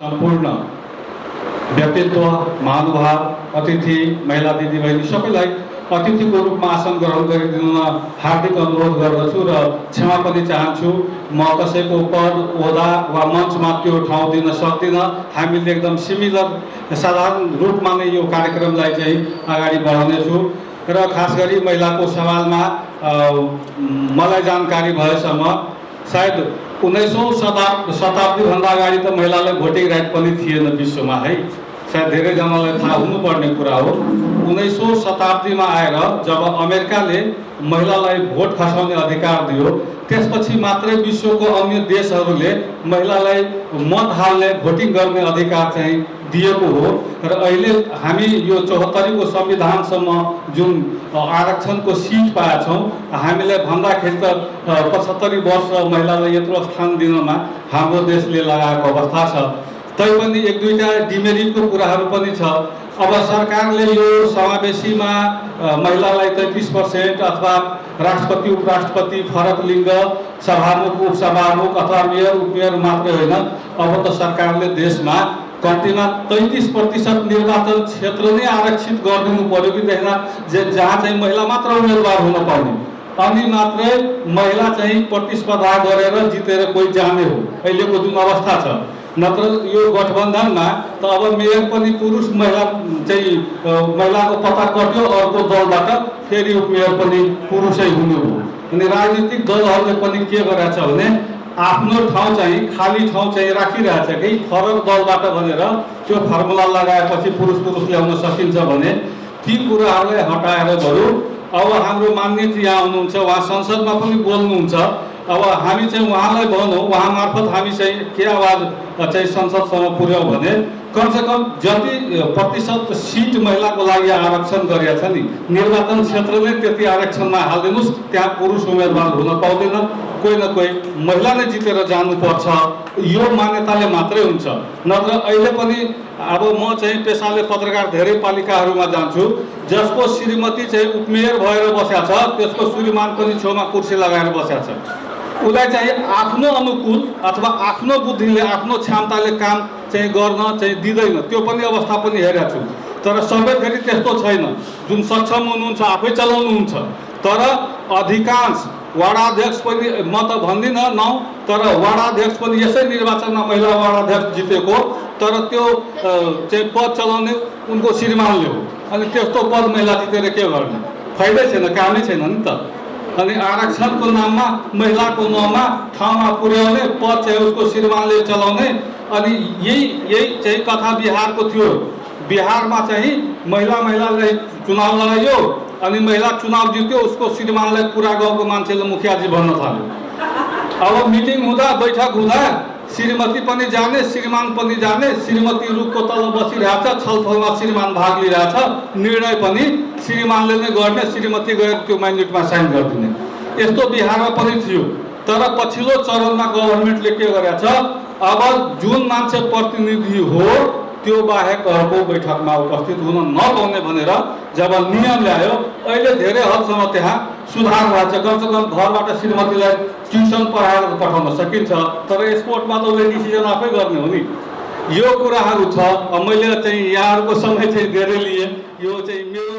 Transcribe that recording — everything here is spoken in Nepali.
सम्पूर्ण व्यक्तित्व महानुभाव अतिथि महिला दिदीबहिनी सबैलाई अतिथिको रूपमा आसन ग्रहण गरिदिन हार्दिक अनुरोध गर्दछु र क्षमा पनि चाहन्छु। म कसैको पद ओहदा वा मञ्चमा त्यो ठाउँ दिन सक्दिनँ। हामीले एकदम सिमिलर साधारण रूपमा नै यो कार्यक्रमलाई चाहिँ अगाडि बढाउनेछु र खास गरी महिलाको सवालमा मलाई जानकारी भएसम्म सायद 19औं शताब्दीभन्दा अगाडि त महिलालाई भोटिङ राइट पनि थिएन विश्वमा है, सायद धेरैजनालाई थाहा हुनुपर्ने कुरा हो। 19औं शताब्दीमा आएर जब अमेरिकाले महिलालाई भोट खसाउने अधिकार दियो त्यसपछि मात्रै विश्वको अन्य देशहरूले महिलालाई मत हाल्ने भोटिङ गर्ने अधिकार चाहिँ दिएको हो र अहिले हामी यो 74को संविधानसम्म जुन आरक्षणको सिट पाएका छौँ, हामीले भन्दाखेरि त 75 वर्ष महिलालाई यत्रो स्थान दिनमा हाम्रो देशले लगाएको अवस्था छ। तैपनि एक दुईटा डिमेरिटको कुराहरू पनि छ। अब सरकारले यो समावेशीमा महिलालाई 33% अथवा राष्ट्रपति उपराष्ट्रपति फरक लिङ्ग सभामुख उपसभामुख अथवा मेयर उपमेयर मात्रै होइन, अब त सरकारले देशमा कम्तीमा 33% निर्वाचन क्षेत्र नै आरक्षित गरिदिनु पर्यो कि देख्न, जहाँ चाहिँ महिला मात्र उम्मेदवार हुन पर्ने, अनि मात्रै महिला चाहिँ प्रतिस्पर्धा गरेर जितेर कोही जाने हो अहिलेको जुन अवस्था छ। नत्र यो गठबन्धनमा त अब मेयर पनि पुरुष महिला चाहिँ महिलाको पत्ता कट्यो, अर्को दलबाट फेरि उपमेयर पनि पुरुषै हुनु हो। अनि राजनीतिक दलहरूले पनि के गरेका छ भने आफ्नो ठाउँ चाहिँ खाली ठाउँ चाहिँ राखिरहेछ कि फरक दलबाट भनेर त्यो फर्मुला लगाएपछि पुरुष ल्याउन सकिन्छ भने ती कुराहरूलाई हटाएर बरु अब हाम्रो मान्यजी यहाँ हुनुहुन्छ, उहाँ संसदमा पनि बोल्नुहुन्छ। अब हामी चाहिँ उहाँलाई भनौँ, उहाँ मार्फत हामी चाहिँ के आवाज चाहिँ संसदसम्म पुर्याउँ भने कमसेकम जति प्रतिशत सिट महिलाको लागि आरक्षण गरेका छ नि निर्वाचन क्षेत्रले त्यति आरक्षणमा हालिदिनुहोस्, त्यहाँ पुरुष उम्मेदवार हुन पाउँदैन, कोही न कोही महिला नै जितेर जानुपर्छ, यो मान्यताले मात्रै हुन्छ। नत्र अहिले पनि अब म चाहिँ पेसाले पत्रकार धेरै पालिकाहरूमा जान्छु जसको श्रीमती चाहिँ उपमेयर भएर बसेका छ, त्यसको श्रीमान पनि छेउमा कुर्सी लगाएर बसेका छ। उसलाई चाहिँ आफ्नो अनुकूल अथवा आफ्नो बुद्धिले आफ्नो क्षमताले काम चाहिँ गर्न चाहिँ दिँदैन, त्यो पनि अवस्था पनि हेरेको छु। तर सबै फेरि त्यस्तो छैन, जुन सक्षम हुनुहुन्छ आफै चलाउनुहुन्छ। तर अधिकांश वाडाध्यक्ष पनि म त भन्दिनँ नौ, तर वाडाध्यक्ष पनि यसै निर्वाचनमा महिला वाडाध्यक्ष जितेको, तर त्यो चाहिँ पद चलाउने उनको श्रीमानले हो। अनि त्यस्तो पद महिला जितेर के गर्ने, फाइदै छैन, कामै छैन नि त। अनि आरक्षणको नाममा महिलाको नाममा ठाउँमा पुर्याउने पद चाहिँ उसको श्रीमानले चलाउने। अनि यही चाहिँ कथा बिहारको थियो। बिहारमा चाहिँ महिलालाई चुनाव लडाइयो, अनि महिला चुनाव जित्यो, उसको श्रीमानलाई पुरा गाउँको मान्छेले मुखियाजी भन्न थाल्यो। अब मिटिङ हुँदा बैठक हुँदा श्रीमती पनि जाने श्रीमान पनि जाने, श्रीमती रुखको तल बसिरहेछ, छलफलमा श्रीमान भाग लिइरहेछ, निर्णय पनि श्रीमानले नै गर्ने, श्रीमती गएर त्यो माइन्युटमा साइन गरिदिने, यस्तो बिहारमा पनि थियो। तर पछिल्लो चरणमा गभर्मेन्टले के गरेछ, अब जुन मान्छे प्रतिनिधि हो त्यो बाहेक अर्को बैठकमा उपस्थित हुन नपाउने भनेर जब नियम ल्यायो, अहिले धेरै हदसम्म त्यहाँ सुधार भएको छ। कमसेकम घरबाट श्रीमतीलाई ट्युसन पढाएर पठाउन सकिन्छ, तर स्पोर्टमा त उसले डिसिजन आफै गर्ने हो नि। यो कुराहरू छ। मैले चाहिँ यहाँहरूको समय चाहिँ धेरै लिएँ, यो चाहिँ मेरो